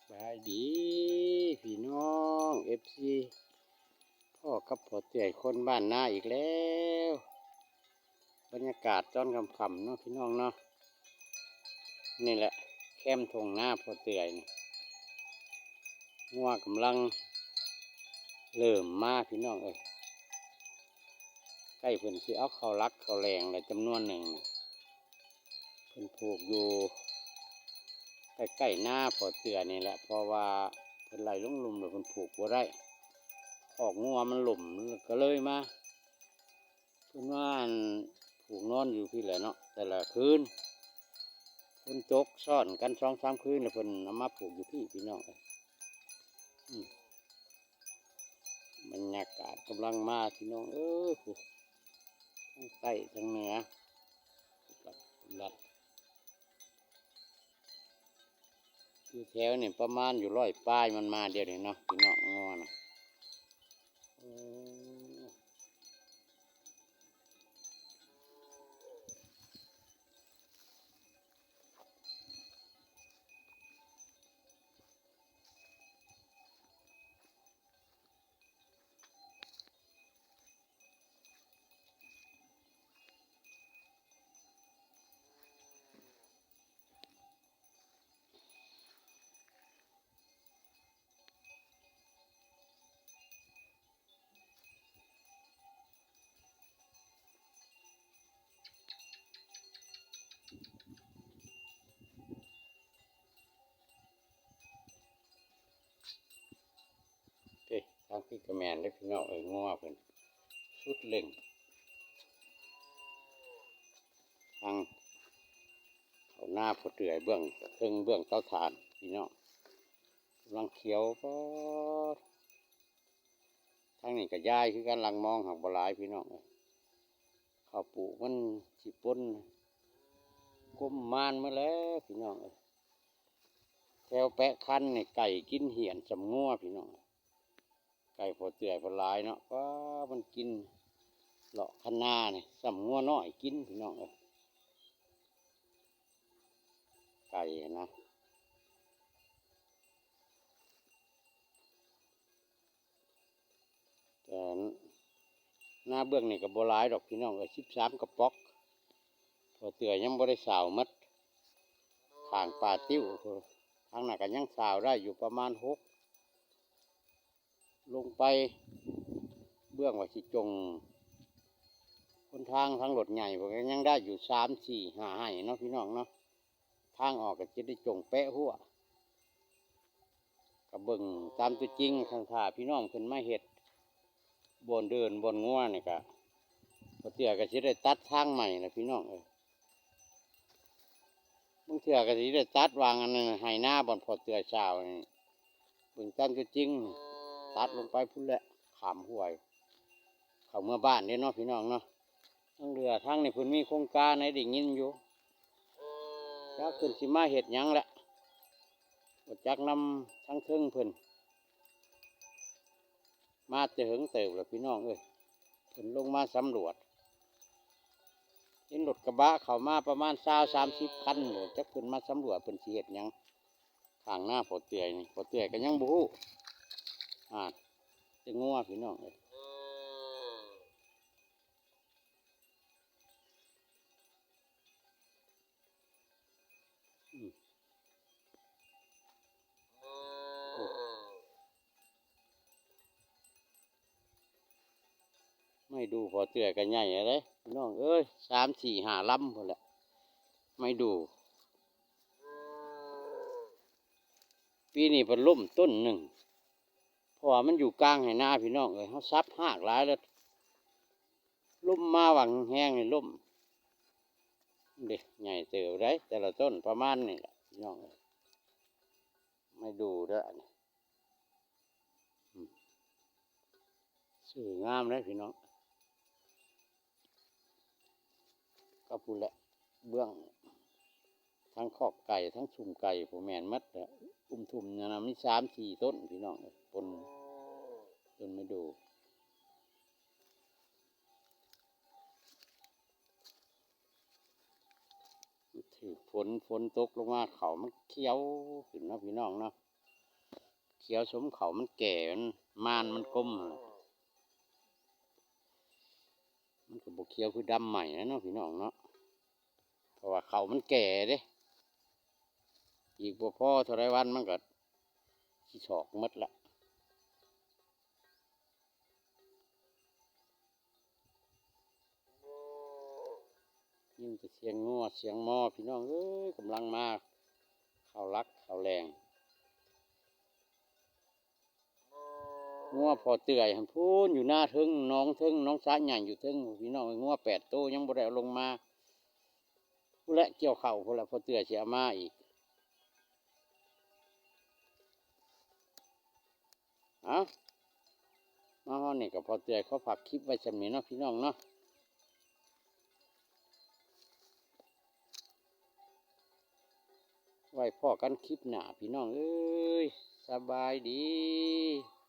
ສະບາຍດີພີ່ນ້ອງເອັຟຊີ ພໍ້ກັບພໍ່ເຕື້ອຍຄົນບ້ານນາອີກແລ້ວ. ບັນຍາກາດຕອນຄ່ຳໆເນາະພີ່ນ້ອງເນາະ, ນີ້ແຫຼະແຄມທົ່ງນາພໍ່ເຕື້ອຍນີ້ ງົວກຳລັງເລີ່ມມາພີ່ນ້ອງເອີຍ. ໃກ້ເພິ່ນຊິເອົາເຂົ້າຫຼັກເຂົ້າແຫຼງແລ້ວຈຳນວນໜຶ່ງ. ເພິ່ນຜູກຢູ່ໃກ້ໆນາພໍ່ເຈື່ອຍນີ້ແຫຼະ ເພາະວ່າເພິ່ນໄຫຼລົງລຸ່ມແລ້ວເພິ່ນຜູກບໍ່ໄດ້ ຄອກງົວມັນລົ້ມ ກໍເລີຍມາ ເພິ່ນວ່າ ອັນ ຜູກນອນຢູ່ພີ້ແຫຼະເນາະ ແຕ່ລະຄືນ ຝົນຕົກຊ້ອນກັນສອງສາມຄືນ ແລ້ວເພິ່ນເອົາມາຜູກຢູ່ພີ້ພີ່ນ້ອງເອີຍ. ອືມ ບັນຍາກາດກຳລັງມາພີ່ນ້ອງເອີຍ ທາງໃຕ້ທາງເໜືອ ລັດ ຢູ່ແຖວນີ້ປະມານຢູ່ຮ້ອຍປາຍ ມັນມາດຽວນີ້ເນາະພີ່ນ້ອງ ງົວນະ. ເອີ ທາງພີ້ກໍແມ່ນເດ້ພີ່ນ້ອງເອີຍ ງົວເພິ່ນສຸດເລັ່ງ ທາງເຂົ້ານາພໍ່ເຕື້ອຍເບື້ອງເທິງ ເບື້ອງເຕົາຖ່ານພີ່ນ້ອງ ກຳລັງຂຽວປາດ. ທາງນີ້ກໍຢາຍຄືກັນ ລັງມອງຫາກບໍ່ຫຼາຍພີ່ນ້ອງເອີຍ ເຂົ້າປູກມັນຊິປົນກົມມານໝົດແລ້ວພີ່ນ້ອງເອີຍ. ແຖວແປະຄັນນີ້ໄກ່ກິນຫ້ຽນສ່ຳງົວພີ່ນ້ອງ ໄກ່ພໍ່ເຕື້ອຍເພິ່ນຫຼາຍເນາະ ປ້າ ມັນກິນເລາະຄັນນານີ້ສ່ຳງົວນ້ອຍກິນພີ່ນ້ອງເອີຍ ໄກ່ນະ. ແຕ່ນາເບື້ອງນີ້ກໍບໍ່ຫຼາຍດອກພີ່ນ້ອງເອີຍ ສິບສາມກະປ໋ອກ ພໍ່ເຕື້ອຍຍັງບໍ່ໄດ້ສາວໝົດ ຂ້າງປ່າຕິ້ວ ທາງນັ້ນກໍຍັງສາວໄດ້ຢູ່ປະມານຫົກ ລົງໄປເບື້ອງວ່າຊິຈົ່ງຫົນທາງທາງລົດໃຫຍ່ ເພິ່ນກໍຍັງໄດ້ຢູ່ສາມ ສີ່ ຫ້າໄຮ່ເນາະພີ່ນ້ອງເນາະ. ທາງອອກກໍຈະໄດ້ຈົ່ງແປະຮົ້ວ ກໍເບິ່ງຕາມຕົວຈິງ ຄັນຖ້າພີ່ນ້ອງເພິ່ນມາເຮັດບ່ອນເດີ່ນບ່ອນງົວນີ້ ກໍພໍເທື່ອກໍຊິໄດ້ຕັດທາງໃໝ່ລະພີ່ນ້ອງເອີຍ. ບາງເທື່ອກໍຊິໄດ້ຕັດຫວ່າງອັນນັ້ນ ໄຮ່ນາບ່ອນພໍ່ເທື່ອຊາວນີ້ ເບິ່ງຕາມຕົວຈິງ ຕັດລົງໄປພຸ້ນແຫຼະ ຂ້າມຫ້ວຍ ເຂົ້າເມືອບ້ານເດ້ເນາະ ພີ່ນ້ອງເນາະ. ທາງເຫຼືອທາງນີ້ເພິ່ນມີໂຄງການໃຫ້ໄດ້ຍິນຢູ່ ຈັກເພິ່ນຊິມາເຮັດຫຍັງແຫຼະ ບໍ່ຈັກນຳທາງເທິງເພິ່ນ ມາແຕ່ເຫິງເຕີບແລ້ວ ພີ່ນ້ອງເອີຍ. ເພິ່ນລົງມາສຳຫຼວດ ເຫັນລົດກະບະເຂົ້າມາປະມານຊາວ ສາມສິບຄັນ ບໍ່ຈັກເພິ່ນມາສຳຫຼວດ ເພິ່ນຊິເຮັດຫຍັງ ຂ້າງນາພໍ່ເຕືອຍນີ້ ພໍ່ເຕືອຍກໍຍັງບໍ່ຮູ້ ອາ ແຕ່ງົວ ພີ່ນ້ອງເອີຍ. ອືມ ໂອ້ ໄມ້ດູ່ພໍ່ເຕືອຍກໍໃຫຍ່ແລ້ວເດ້ ພີ່ນ້ອງເອີຍ ສາມ ສີ່ ຫ້າລຳພຸ້ນແຫຼະ ໄມ້ດູ່. ປີນີ້ເພິ່ນລົ້ມຕົ້ນໜຶ່ງ ເພາະວ່າມັນຢູ່ກາງໄຮ່ນາ ພີ່ນ້ອງເອີຍ ເຮົາສັບຮາກຫຼາຍແລ້ວ ລົມມາຫວ່າງແຮງໆນີ້ລົ້ມເດ້. ໃຫຍ່ເຕີບໃດ ແຕ່ລະຕົ້ນປະມານນີ້ແຫຼະ ພີ່ນ້ອງເອີຍ ໄມ້ດູ່ເດີ້ ອືມ ຊື່ງາມເດ້ ພີ່ນ້ອງ. ກໍພຸ້ນແຫຼະ ເບື້ອງທາງຄອກໄກ່ ທາງຊຸມໄກ່ ບໍ່ແມ່ນໝົດແຫຼະ ອຸ້ມທຸ່ມນັ້ນນະ ມີສາມສີ່ຕົ້ນ ພີ່ນ້ອງເອີຍ ຕົ້ນ ຕົ້ນໄມ້ດູ່. ຖືກຝົນ ຝົນຕົກລົງມາ ເຂົ້າມັນຂຽວຂຶ້ນເນາະ ພີ່ນ້ອງເນາະ. ຂຽວສົມເຂົ້າມັນແກ່ ມັນ ມານມັນກົມຫັ້ນແຫຼະ. ມັນກໍບໍ່ຂຽວຄືດຳໃໝ່ແລ້ວເນາະ ພີ່ນ້ອງເນາະ ເພາະວ່າເຂົ້າມັນແກ່ເດ້. ອີກບໍ່ພໍເທົ່າໃດວັນມັນກໍຊິຖອກໝົດລະ. ຍິນແຕ່ສຽງງົວສຽງມໍ ພີ່ນ້ອງເອີຍ ກຳລັງມາ ເຂົ້າຫຼັກເຂົ້າແຫຼງ. ງົວພໍ່ເຕື້ອຍຫັ້ນພຸ້ນ ຢູ່ນາເທິງ ໜອງເທິງ ໜອງສາໃຫຍ່ຢູ່ເທິງ ພີ່ນ້ອງເອີຍ. ງົວແປດໂຕຍັງບໍ່ໄດ້ເອົາລົງມາ ພຸ້ນແຫຼະ ກ່ຽວເຂົ້າພຸ້ນແຫຼະ ພໍ່ເຕື້ອຍຊິເອົາມາອີກ. ເອົ້າ ມາຮອດນີ້ກໍພໍ່ເຕື້ອຍຂໍຝາກຄລິບໄວ້ສ່ຳນີ້ເນາະ ພີ່ນ້ອງເນາະ. ໄວ້ພໍ້ກັນຄລິບໜ້າ ພີ່ນ້ອງເອີຍ ສະບາຍດີ.